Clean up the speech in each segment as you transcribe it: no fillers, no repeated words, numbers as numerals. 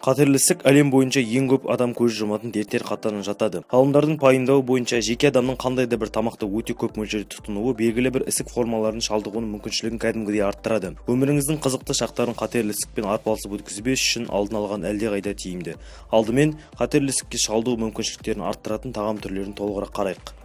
Қатерлі ісік әлем бойынша ең көп адам көз жұматын дерттер қатарына жатады. Ғалымдардың пайымдауы бойынша, жеке адамның қандай да бір тамақты өте көп мөлшерде тұтынуы белгілі бір ісік формаларының шалдығуының мүмкіншілігін кәдімгідей арттырады. Өміріңіздің қызықты шақтарын қатерлі ісікпен арпалысып өткізбес үшін алдын алған әлдеқайда тиімді. Алдымен қатерлі ісікке шалдығу мүмкіншіліктерін арттыратын тағам түрлерін толығырақ қарайық.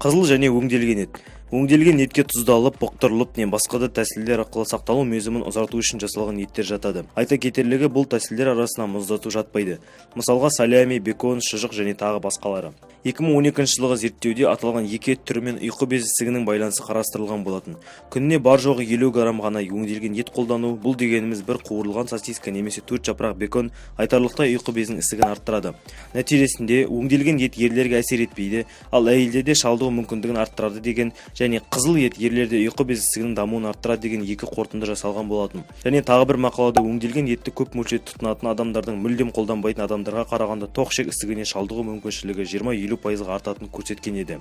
Қызыл және өңделген ет. Өңделген етке тұздалып, бұқтырылып не басқа да тәсілдер арқылы сақталу мерзімін ұзарту үшін жасалған еттер жатады. Айта кетерлігі, бұл тәсілдер арасына мұздату жатпайды. Мысалға, салями, бекон, шұжық және тағы басқалары. 2012 жылғы зерттеуде аталған екі ет түрімен ұйқы безі ісігінің байланысы қарастырылған болатын. Күніне бар жоғы 50 грамм ғана өңделген ет қолдану, бұл дегеніміз бір қуырылған сосиска немесе төрт жапырақ бекон, айтарлықтай ұйқы безінің ісігін арттырады. Нәтижесінде өңделген ет ерлерге әсер етпейді, ал әйелдерде шалдығу мүмкіндігін арттырады деген және қызыл ет ерлерде ұйқы безі ісігінің дамуын арттырады деген екі қорытынды жасалған болатын. Және тағы бір мақалада өңделген етті көп мөлшерде тұтынатын адамдардың мүлдем қолданбайтын адамдарға қарағанда тоқ ішек ісігіне шалдығу мүмкіншілігі 20-50%-ға артатынын көрсеткен еді.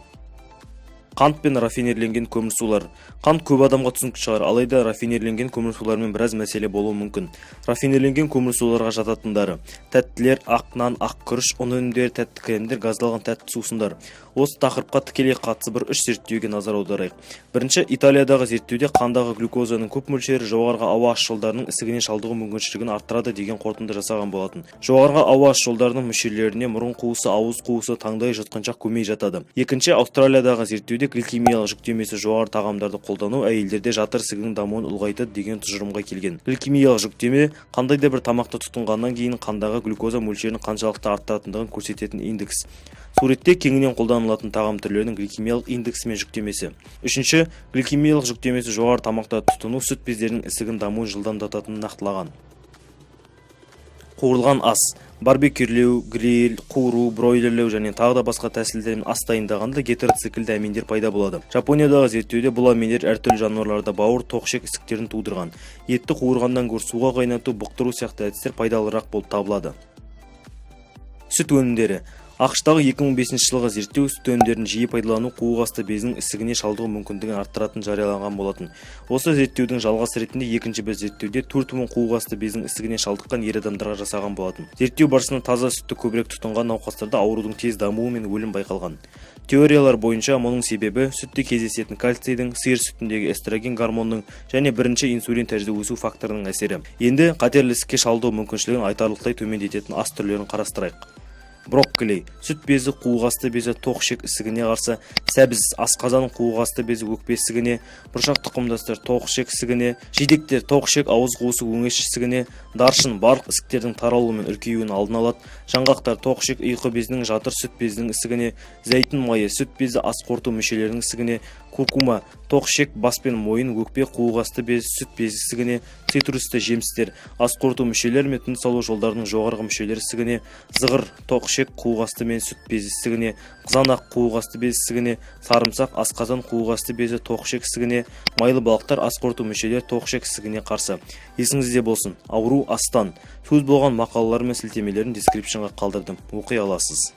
Қант пен рафинирленген көмірсулар. Қант көп адамға түсінікті шығар, алайда рафинирленген көмірсулармен біраз мәселе болуы мүмкін. Рафинирленген көмірсуларға жататындары: тәттілер, ақ нан, ақ күріш, ұн өнімдері, тәтті кремдер, газдалған тәтті сусындар. Осы тақырыпқа тікелей қатысы бір үш зерттеуге назар аударайық. Бірінші, Италиядағы зерттеуде қандағы глюкозаның көп мөлшері жоғарғы ауа ас жолдарының ісігіне шалдығу мүмкіншілігін арттырады деген қорытынды жасаған болатын. Жоғарғы ауа ас жолдарының мүшелеріне мұрын қуысы, ауыз қуысы, таңдай, жұтқыншақ, көмей жатады. Екінші, Аустралиядағы зерттеуде гликемиялық жүктемесі жоғары тағамдарды қолдану әйелдерде жатыр ісігінің дамуын ұлғайтады деген тұжырымға келген. Гликемиялық жүктеме – қандай да бір тамақты тұтынғаннан кейін қандағы глюкоза мөлшерін қаншалықты арттыратындығын көрсететін индекс. Суретте кеңінен қолданылатын тағам түрлерінің гликемиялық индексі мен жүктемесі. Үшінші, гликемиялық жүктемесі жоғары тамақтарды тұтыну сүт бездерінің ісігін дамуын жылдамдататынын нақтылаған. Қуырылған ас. Барбекюрлеу, гриль, қуыру, бройлерлеу және тағы да басқа тәсілдермен ас дайындағанда гетероциклді аминдер пайда болады. Жапониядағы зерттеуде бұл аминдер әртүрлі жануарларда бауыр, тоқ ішек ісіктерін тудырған. Етті қуырғаннан гөрі суға қайнату, бұқтыру сияқты әдістер пайдалырақ болып табылады. Сүт өнімдері. АҚШ-тағы 2005 жылғы зерттеу сүт өнімдерін жиі пайдалану қуық асты безінің ісігіне шалдығу мүмкіндігін арттыратыны жарияланған болатын. Осы зерттеудің жалғасы ретінде екінші бір зерттеуде 4000 қуық асты безінің ісігіне шалдыққан ер адамдарға жасаған болатын. Зерттеу барысында таза сүтті көбірек тұтынған науқастарда аурудың тез дамуы мен өлім байқалған. Теориялар бойынша, мұның себебі сүтте кездесетін кальцийдің, сиыр сүтіндегі эстроген гормонның және бірінші инсулин тәрізді өсу факторының әсері. Енді қатерлі ісікке шалдығу мүмкіншілігін айтарлықтай төмендететін ас түрлерін қарастырайық. Брокколи – сүт безі, қуық асты безі, тоқ ішек ісігіне қарсы. Сәбіз – асқазан, қуық асты безі, өкпе ісігіне. Бұршақ тұқымдастар – тоқ ішек ісігіне. Жидектер – тоқ ішек, ауыз қуысы, өңеш ісігіне. Даршын – барлық ісіктердің таралуы мен үлкеюін алдын алады. Жаңғақтар – тоқ ішек, ұйқы безінің, жатыр, сүт безінің ісігіне. Зәйтүн майы – сүт безі, ас қорыту мүшелерінің ісігіне. Куркума – тоқ ішек, бас пен мойын, өкпе, қуық асты безі, сүт безі ісігіне. Цитрусты жемістер – ас қорыту мүшелері мен тыныс алу жолдарының жоғарғы мүшелері ісігіне. Зығыр – тоқ ішек, қуық асты мен сүт безі ісігіне. Қызанақ – қуық асты безі ісігіне. Сарымсақ – асқазан, қуық асты безі, тоқ ішек ісігіне. Майлы балықтар – ас қорыту мүшелері, тоқ ішек ісігіне қарсы. Есіңізде болсын, ауру астан. Сөз болған мақалалар мен сілтемелерін description ға қалдырдым, оқи аласыз.